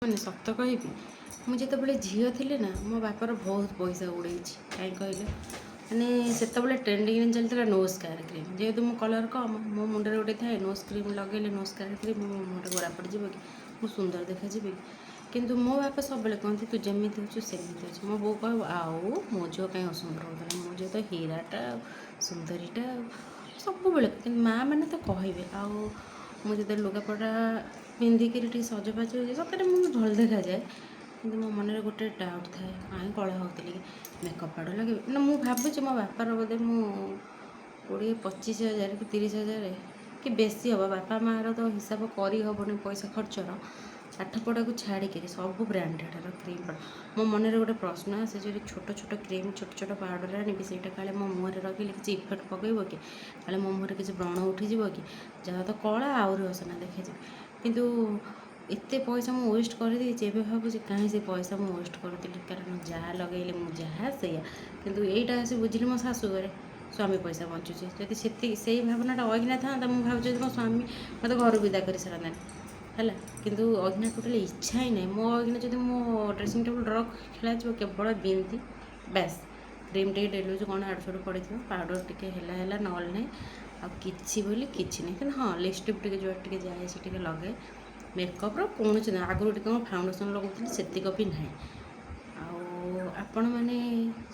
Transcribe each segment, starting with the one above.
ମାନେ ସତ କହିବି, ମୁଁ ଯେତେବେଳେ ଝିଅ ଥିଲି ନା, ମୋ ବାପାର ବହୁତ ପଇସା ଉଡ଼େଇଛି। କାହିଁ କହିଲେ? ମାନେ ସେତେବେଳେ ଟ୍ରେଣ୍ଡିଂରେ ଚାଲିଥିଲା ନୋ ସ୍କାର କ୍ରିମ୍। ଯେହେତୁ ମୁଁ କଲର୍ କମ୍, ମୋ ମୁଣ୍ଡରେ ଗୋଟେ ଥାଏ, ନୋଜ୍ କ୍ରିମ୍ ଲଗେଇଲେ, ନୋ ସ୍କାର କ୍ରିମ୍, ମୋ ମୁହଁଟା ଗୋରା ପଡ଼ିଯିବ କି, ମୁଁ ସୁନ୍ଦର ଦେଖାଯିବି କି। କିନ୍ତୁ ମୋ ବାପା ସବୁବେଳେ କହନ୍ତି, "ତୁ ଯେମିତି ଅଛୁ ସେମିତି ଅଛୁ।" ମୋ ବୋଉ କହିବ, "ଆଉ ମୋ ଝିଅ କାହିଁ ଅସୁନ୍ଦର ହେଉଥିଲା? ମୋ ଝିଅ ତ ହୀରାଟା ଆଉ ସୁନ୍ଦରୀଟା।" ଆଉ ସବୁବେଳେ କିନ୍ତୁ ମାଆ ମାନେ ତ କହିବେ। ଆଉ ମୁଁ ଯେତେବେଳେ ଲୁଗାପଟା ପିନ୍ଧିକିରି ଟିକେ ସଜବାଜ ହେଇଯାଏ, ସତରେ ମୁଁ ବି ଭଲ ଦେଖାଯାଏ। କିନ୍ତୁ ମୋ ମନରେ ଗୋଟେ ଡାଉଟ୍ ଥାଏ, କାହିଁ କଳା ହେଉଥିଲି କି, ମେକଅପ୍ ପାଉଡ଼ର ଲଗେଇବି ନା। ମୁଁ ଭାବୁଛି ମୋ ବାପାର ବୋଧେ ମୁଁ 20-25 ହଜାର କି 30 ହଜାର କି ବେଶୀ ହେବ, ବାପା ମାଆର ତ ହିସାବ କରିହେବନି ପଇସା ଖର୍ଚ୍ଚର। ପାଠପଢ଼ାକୁ ଛାଡ଼ିକିରି ସବୁ ବ୍ରାଣ୍ଡେଡ଼ର କ୍ରିମ୍ ପାଉଡ଼ର। ମୋ ମନରେ ଗୋଟେ ପ୍ରଶ୍ନ ଆସେ, ଯଦି ଛୋଟ ଛୋଟ କ୍ରିମ୍, ଛୋଟ ଛୋଟ ପାଉଡ଼ର ଆଣିବି, ସେଇଟା କାଳେ ମୋ ମୁହଁରେ ଲଗେଇଲେ କିଛି ଇଫେକ୍ଟ ପକାଇବ କି? କାଳେ ମୋ ମୁହଁରେ କିଛି ବ୍ରଣ ଉଠିଯିବ କି? ଯାହା ତ କଳା, ଆହୁରି ଅସନା ଦେଖାଯିବ। କିନ୍ତୁ ଏତେ ପଇସା ମୁଁ ୱେଷ୍ଟ କରିଦେଇଛି। ଏବେ ଭାବୁଛି କାହିଁ ସେ ପଇସା ମୁଁ ୱେଷ୍ଟ କରୁଥିଲି? କାରଣ ଯାହା ଲଗେଇଲେ ମୁଁ ଯାହା ସେଇଆ। କିନ୍ତୁ ଏଇଟା ଆସି ବୁଝିଲି ମୋ ଶାଶୁ ଘରେ ସ୍ୱାମୀ ପଇସା ବଞ୍ଚୁଛି। ଯଦି ସେତିକି ସେଇ ଭାବନାଟା ଅଇଖିନା ଥାନ୍ତା, ମୁଁ ଭାବୁଛି ଯଦି ମୋ ସ୍ୱାମୀ ମୋତେ ଘରୁ ବିଦା କରି ସାରନ୍ତାନି ହେଲା। କିନ୍ତୁ ଅଇଖିନା ଟୋଟାଲି ଇଚ୍ଛା ହିଁ ନାହିଁ ମୋ। ଅଇଖିନା ଯଦି ମୋ ଡ୍ରେସିଂ ଟେବୁଲ୍ ଡ୍ର ଖେଳାଯିବ, କେବଳ ବିନ୍ଦି, ବାସ୍। କ୍ରିମ୍ ଟିକେ ଡେଲି ୟୁଜ୍ କ'ଣ ଆଡ଼ୁ ସାଡ଼ୁ ପଡ଼ିଥିବ, ପାଉଡ଼ର ଟିକେ ହେଲା ହେଲା, ନହେଲେ ନାହିଁ। ଆଉ କିଛି ବୋଲି କିଛି ନାହିଁ। କିନ୍ତୁ ହଁ, ଲିପଷ୍ଟିକ୍ ଟିକେ ଯୁଆଡ଼େ ଟିକେ ଯାଏ ସେ ଟିକେ ଲଗାଏ। ମେକଅପ୍ର କୌଣସି ନାହିଁ। ଆଗରୁ ଟିକେ କ'ଣ ଫାଉଣ୍ଡେସନ୍ ଲଗାଉଥିଲି, ସେତିକ ବି ନାହିଁ। ଆଉ ଆପଣମାନେ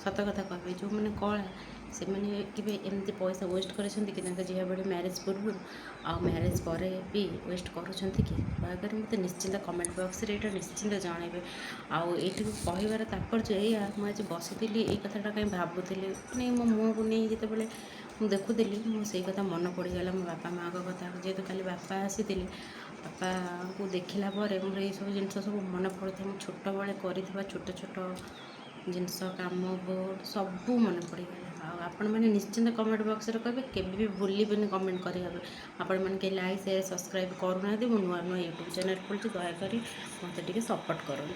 ସତ କଥା କହିବେ, ଯେଉଁମାନେ କଳା, ସେମାନେ କେବେ ଏମିତି ପଇସା ୱେଷ୍ଟ କରିଛନ୍ତି କି ତାଙ୍କ ଝିଅ ବେଳେ, ମ୍ୟାରେଜ୍ ପୂର୍ବରୁ ଆଉ ମ୍ୟାରେଜ୍ ପରେ ବି ୱେଷ୍ଟ କରୁଛନ୍ତି କି? ଦୟାକରି ମୋତେ ନିଶ୍ଚିନ୍ତ କମେଣ୍ଟ ବକ୍ସରେ ଏଇଟା ନିଶ୍ଚିନ୍ତ ଜଣାଇବେ। ଆଉ ଏଇଠିକୁ କହିବାର ତାତ୍ପର୍ଯ୍ୟ ଏଇଆ, ମୁଁ ଆଜି ବସିଥିଲି, ଏଇ କଥାଟା କାହିଁ ଭାବୁଥିଲି, ମାନେ ମୋ ମୁହଁକୁ ନେଇ ଯେତେବେଳେ ମୁଁ ଦେଖୁଥିଲି, ମୁଁ ସେଇ କଥା ମନେ ପଡ଼ିଗଲା, ମୋ ବାପା ମାଆଙ୍କ କଥା। ଯେହେତୁ କାଲି ବାପା ଆସିଥିଲେ, ବାପାଙ୍କୁ ଦେଖିଲା ପରେ ମୋର ଏଇସବୁ ଜିନିଷ ସବୁ ମନେ ପଡ଼ୁଥାଏ। ମୁଁ ଛୋଟବେଳେ କରିଥିବା ଛୋଟ ଛୋଟ ଜିନିଷ, କାମ ବୋର୍ଡ଼ ସବୁ ମନେ ପଡ଼ିଗଲା। ଆଉ ଆପଣମାନେ ନିଶ୍ଚିନ୍ତ କମେଣ୍ଟ ବକ୍ସରେ କହିବେ, କେବେ ବି ଭୁଲିବେନି କମେଣ୍ଟ କରିବା ପାଇଁ। ଆପଣମାନେ କେହି ଲାଇକ୍, ସେୟାର, ସବସ୍କ୍ରାଇବ୍ କରୁନାହାନ୍ତି। ମୁଁ ନୂଆ ନୂଆ ୟୁଟ୍ୟୁବ୍ ଚ୍ୟାନେଲ୍ ଖୋଲିଛି, ଦୟାକରି ମୋତେ ଟିକେ ସପୋର୍ଟ କରନ୍ତୁ।